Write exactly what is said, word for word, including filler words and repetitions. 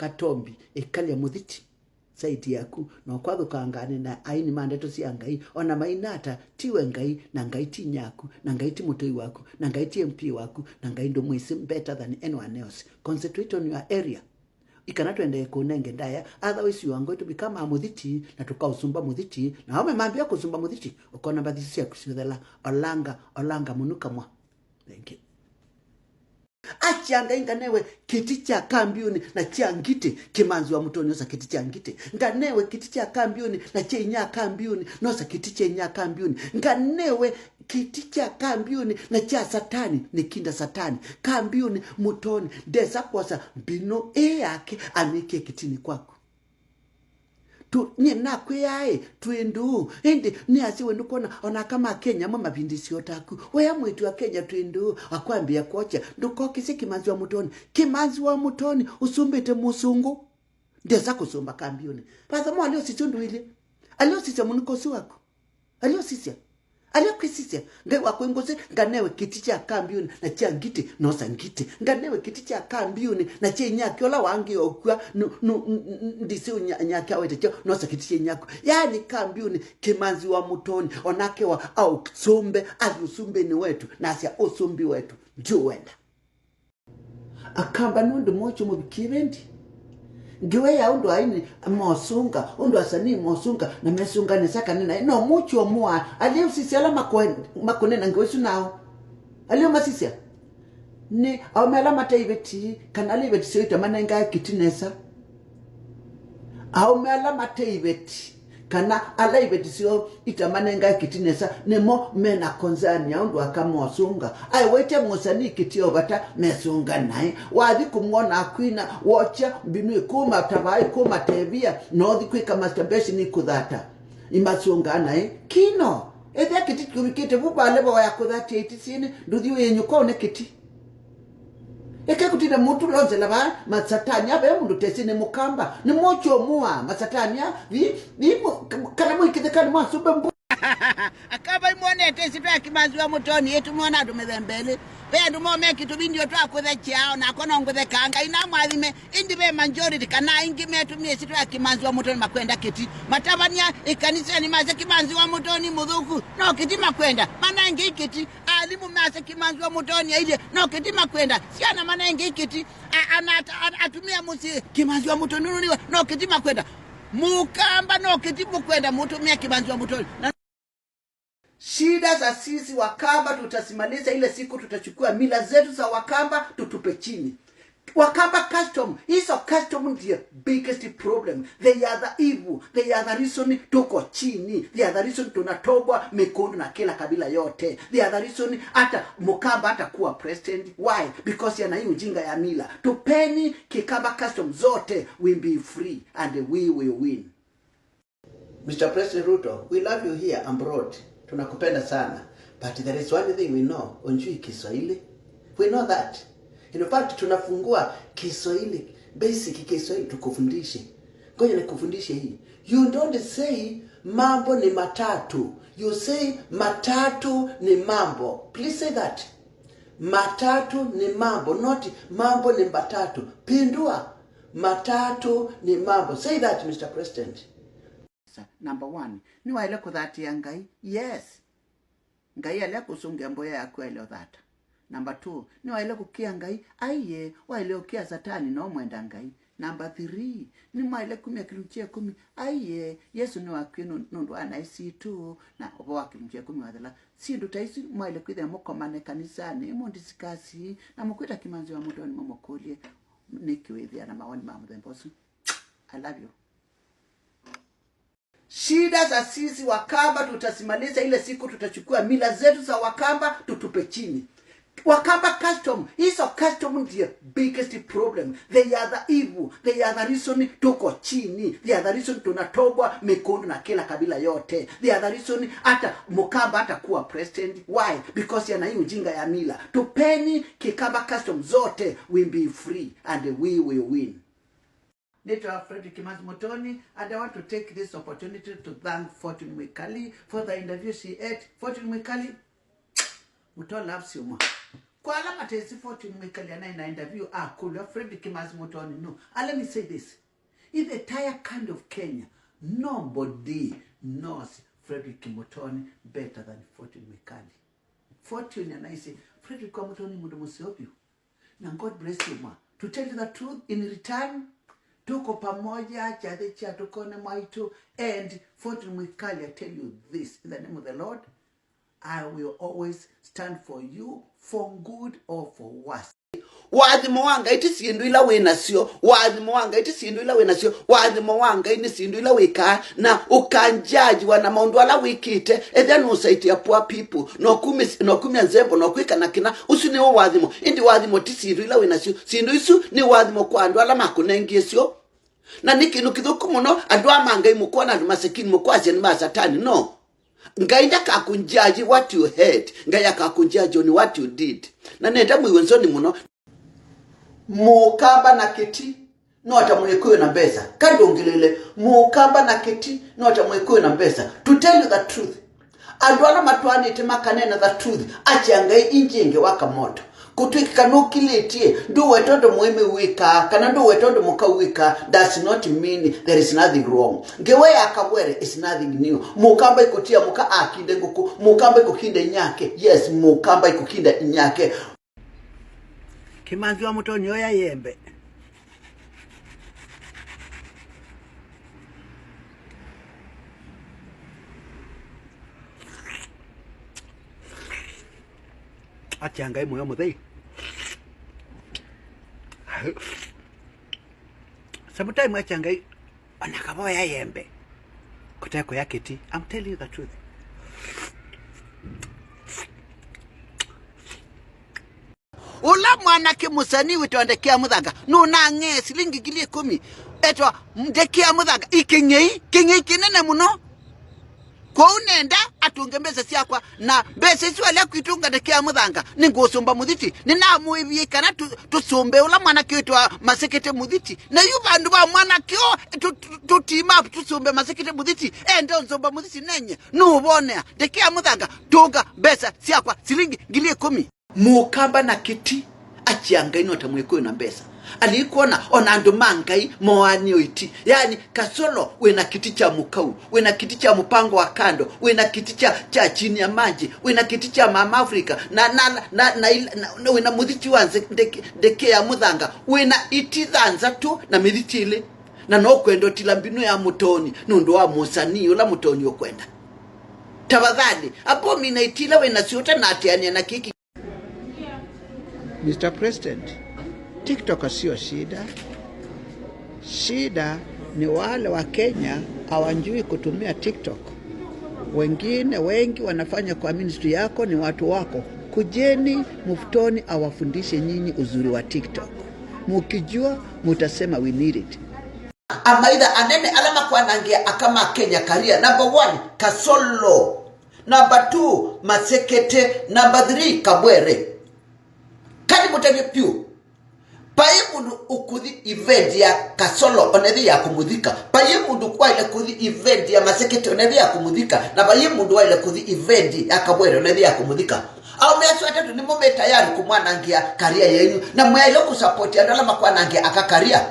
Katombi, ĩkalya mũthiti saiti yaku, na ũkwathũkangaane na aini ma ndeto sya Ngai, o na maina ata, tiwe Ngai, na Ngai ti nyaku, na Ngai ti mũtei waku, na Ngai ti M P waku, na Ngai ndũmwĩsĩ better than anyone else. Concentrate on your area. Ĩ kana tũendee kũnenge ndaĩa, otherwise you are going to become a mũthiti, na tũkaũsumba mũthiti, na aũme mambĩa kũsumba mũthiti, ũkona mbathi isu syaku siũthela. Olanga, olanga mũnu kamwa. Thank you. Akya Ngai nganewe kĩti kya kambiũnĩ na kya ngitĩ, Kĩmanzi wa Mũtoni osa kĩti kya ngitĩ. Nganewe kĩti kya kambiũnĩ na kya inya kambiũnĩ, nosa kĩti kya inya kambiũnĩ. Nganewe kĩti kya kambiũnĩ na kya Satani, nĩkinda Satani. Kambiũnĩ, Mũtoni, ndesa kwosa mbinũ ĩ yake amĩkie kĩtinĩ kwaku. Tu, nyie nakwĩaĩ, twĩ ndũũ. Ĩndĩ nĩasĩ we ndũkwona, ona aka ma Kenya amwe mavindĩsye o taku. Wea mwĩĩtu wa Kenya twĩ ndũũ, akwambĩa kwokya, ndũkokĩsye Kĩmanzi wa Mũtoni. Kĩmanzi wa Mũtoni ũsumbĩte mũsũngũ. Ndesa kũsũmba kambiũnĩ. Vatha mo alĩosisya ũndũ wĩlĩ. Alĩosisya mũnuka ũsu waku. Alĩosisya. Alĩkwĩsisya. Ngai wakwĩ ngũsĩ, nganewe kĩti kya kambiũnĩ na kya ngitĩ, nosa ngitĩ. Nganewe kĩti kya kambiũnĩ na kya inyaki ũla wangĩ okw'a, nu, nu, n, n, ndisi unya-, nyaki awete kyo, nosa kĩti kya inyaku. Yaani kambiũnĩ, Kĩmanzi wa Mũtoni, onake wa aũsũmbe, athi ũsumbĩnĩ wetu, nasya ũsumbĩ wetu, ndiũwenda. Akamba nũndũ mocho mũvikie vendi. Ngewa ya ũndũ aini mosunga, ũndũ asanii mosunga, na mesunga nesa kana naĩ. No mucho mua, alio sisi ala makwe-, makunena ngewa isu nao. Alio masisya. Nĩ aũme ala mate iveti, kana ala iveti syo itamanengae kĩti nesa. Aũme ala mate iveti. Kana ala iveti syoo itamanengae kĩti nesa, nĩmo me na concern ya ũndũ aka mosunga. Aĩ wetya mũsanii kĩti o vata mesunga naĩ. Wathi kũmwona akwina, wokya mbinũ ĩkũma tavaa ĩkũma tevia, na ũthi kwĩka masturbation ikũthata. Imasunga naĩ. Kino, ethĩa kĩti kĩvikĩte vu vale voya kũthatia itisinĩ, ndũthi ũyĩnyũka ũne kĩti. Eke kũtina mũtu lonzela vaa masatani ave mũndũ tesi nĩ mũkamba. Nĩ mocho mua masatani a, vi, vi, mu-, kana mũikithĩkani mwasumbe mbu. Akamba imwonete ĩsyĩtwa ya Kĩmanzi wa Mũtoni ĩtũmwa na andũ mĩthemba ĩlĩ. Ve andũ momeki tũvindio twa kũthekyao, nakwa no ngũthekaa, Ngai namwathime. Ĩndĩ ve majority kana aingĩ metũmie ĩsyĩtwa ya Kĩmanzi wa Mũtoni makwenda kĩti. Matavany'a ĩkanisanĩ masya Kĩmanzi wa Mũtoni mũthũku, no kĩti makwenda. Manengei kĩti. Alimũ masya Kĩmanzi wa Mũtoni ailyĩ, no kĩti makwenda. Syana manengei kĩti. A-, ana-, at-, at-, atumĩa mũsyĩ, Kĩmanzi wa Mũtoni nũnĩwe, no kĩti makwenda. Mũkamba no kĩti mũkwenda, mũtũmĩa Kĩmanzi wa Mũtoni. Na shida za sisi Wakamba tutazimaliza ile siku tutachukua mila zetu za Wakamba tutupe chini. Wakamba custom, hizo custom ndio biggest problem. They are the evil. They are the reason tuko chini. They are the reason tunatobwa mikundu na kila kabila yote. They are the reason hata Mkamba hata kuwa president. Why? Because yana hii ujinga ya mila. Tupeni Kikamba custom zote, we be free and we will win. Mister President Ruto, we love you here abroad. Tunakupenda sana. But there is one thing we know, unjui Kiswahili. We know that. In fact, tunafungua Kiswahili, basic Kiswahili tukufundishe. Ngoja nikufundishe hii. You don't say mambo ni matatu. You say matatu ni mambo. Please say that. Matatu ni mambo, not mambo ni matatu. Pindua. Matatu ni mambo. Say that, Mister President. Sa-, number one, nĩwaĩle kũthatĩa Ngai? Yes. Ngai alea kũsũngĩa mboya yaku aĩle ũthata. Number two, nĩwaĩle kũkĩa Ngai? Aiee, waĩle ũkĩa Satani no mwenda Ngai. Number three, nĩmwaĩle kumya kĩlungu kya ĩkũmi? Aiee, Yesũ nĩwakwie nũ-, nũndũ wa naĩ sitũ, na ũvoo wa kĩlungu kya ĩkũmi wathela. Syĩndũ ta isu mwaĩle kwĩthĩa mũkomane kanisanĩ, mũndisikasi, na mũkwĩta Kĩmanzi wa Mũtoni mũmũkũlye nĩkĩ wĩthĩa na mawoni ma mũthemba ũsu. I love you. Shida za sisi Wakamba tutazimaliza ile siku tutachukua mila zetu za Wakamba tutupe chini. Wakamba custom, hizo custom ndio biggest problem. They are the evil. They are the reason tuko chini. They are the reason tunatobwa mikundu na kila kabila yote. They are the reason hata Mkamba hata kuwa president. Why? Because yana hii ujinga ya mila. Tupeni Kikamba custom zote, we be free and we will win. Nĩtawa Fredrick Kĩmanzi Mũtoni, and I want to take this opportunity to thank Fortune Mwikali for the interview she ate. Fortune Mwikali, Mũtoo loves you more. Kwa ala matesĩ Fortune Mwikali anaĩ na interview akũlw'a Fredrick Kimasi Mũtoni nũ. And let me say this. In the entire country of Kenya, nobody knows Fredrick Kimotoni better than Fortune Mwikali. Fortune anaisye, Fredrick wa Mũtoni mũndũ mũseo vyũ. Na God bless you, ma. To tell you the truth, in return, tuko pamoja, kyathĩ kya tũkone mwaitũ, and Fortune Mwikali, I tell you this, in the name of the Lord, I will always stand for you, for good or for worse. Wathimo wa Ngai ti syĩndũ ila wĩ nasyo. Wathimo wa Ngai ti syĩndũ ila wĩ nasyo. Wathimo wa Ngai nĩ syĩndũ ila wĩkaa, na ũkanjajiwa na maũndũ ala wĩkĩte. Ethĩa nũsaitĩa poor people, na ũkumĩ-, na ũkumya nzembo, na ũkwĩka na kĩna. Ũsu nĩw'o wathimo. Ĩndĩ wathimo ti syĩndũ ila wĩ nasyo. Syĩndũ isu nĩ wathimo kwa andũ ala makũnengie syo. Na nĩ kĩndũ kĩthũku mũno, andũ aa ma Ngai mũkwona andũ masikini mũkwasya nĩ ma Satani. No. Ngai ndakakũnjaji what you had. Ngai akakũnjaji on what you did. Na nenda mwĩw'e nzoni mũno. Mũkamba na kĩti no ta Mũkũyũ na mbesa. Kandũngĩlĩle, Mũkamba na kĩti no ta Mũkũyũ na mbesa. To tell you the truth, andũ ala matwaanĩte makanena the truth, akya Ngai ingĩ ĩngĩ wa kamoto. Kũtw'ĩkĩka nũkilĩtye, ndũweta ũndũ mũĩmi wĩkaa, kana ndũweta ũndũ mũka wĩkaa, does not mean there is nothing wrong. Ngewa ya Kawere is nothing new. Mũkamba ikũtia mũka akinde ngũkũ, Mũkamba ikũkinda inyake. Yes, Mũkamba ikũkinda inyake. Kĩmanzi wa Mũtoni oya yembe. Akya Ngai mũyo mũthei. Sometime akya Ngai, ona kavoya yembe kũte kũya kĩti. I'm telling you the truth. Ũla mwanake mũsanii wĩtawa Ndekea Mũthanga nũnang'ee silingi ngili ĩkũmi, etwa Ndekea Mũthanga, ikĩng'ei, kĩng'ei kĩnene mũno. Kwoou nenda atũnge mbesa syakwa, na mbesa isu alea kwitũnga Ndekea Mũthanga, nĩngũsũmba mũthiti. Nĩnamũĩvie kana tũ-, tũsũmbe ũla mwanake wĩtawa Masekete mũthiti. Na yu vandũ va mwanake ũũ tũ-, tũ-, tũ-, team up tũsũmbe Masekete mũthiti, ende ũnsũmba mũthiti nenye, nũũvonea. Ndekea Mũthanga, tũnga mbesa syakwa silingi ngili ĩkũmi. Mũkamba na kĩti, akya Ngai no ta Mũkũyũ na mbesa. Alikwona ona andũ ma Ngai moanĩo iti. Yaani, Kasolo wĩna kĩti kya Mũkau, wĩna kĩti kya mũpango wa kando, wĩna kĩti kya, kya chini ya maji, wĩna kĩti kya Mama Africa, na, na, na, na, na, na wĩna mũthiti wa nze-, ndeke-, Ndekea Mũthanga, wĩna iti thanthatũ na mĩthiti ĩlĩ. Na no kwenda ũtila mbinũ ya Mũtoni nũndũ wa mũsanii ũla Mũtoni ũkwenda. Tafadhali, apomina iti ila wĩnasyo ũtanatĩanĩa na kĩki. Mister President, TikTok sio shida. Shida ni wale wa Kenya hawajui kutumia TikTok. Wengine wengi wanafanya kwa ministry yako ni watu wako. Kujeni, Mutoni awafundishe nyinyi uzuri wa TikTok. Mukijua, mutasema, "We need it." Amaitha anene ala makwanangĩa aka ma Kenya career. Number one, Kasolo. Number two, Masekete. Number three, Kabwere. Kani mũtavye pyũ. Vai mũndũ ũkũthi event ya Kasolo onethĩ ya kũmũthika. Vai mũndũ waĩle kũthi event ya Masekete onethĩ ya kũmũthika. Na vai mũndũ waĩle kũthi event ya Kabwere onethĩ ya kũmũthika. Aũme asu atatũ nĩmo me tayari kũmwanangĩa career yenyu. Na mwaĩle kũsupport andũ ala makwanangĩa aka career.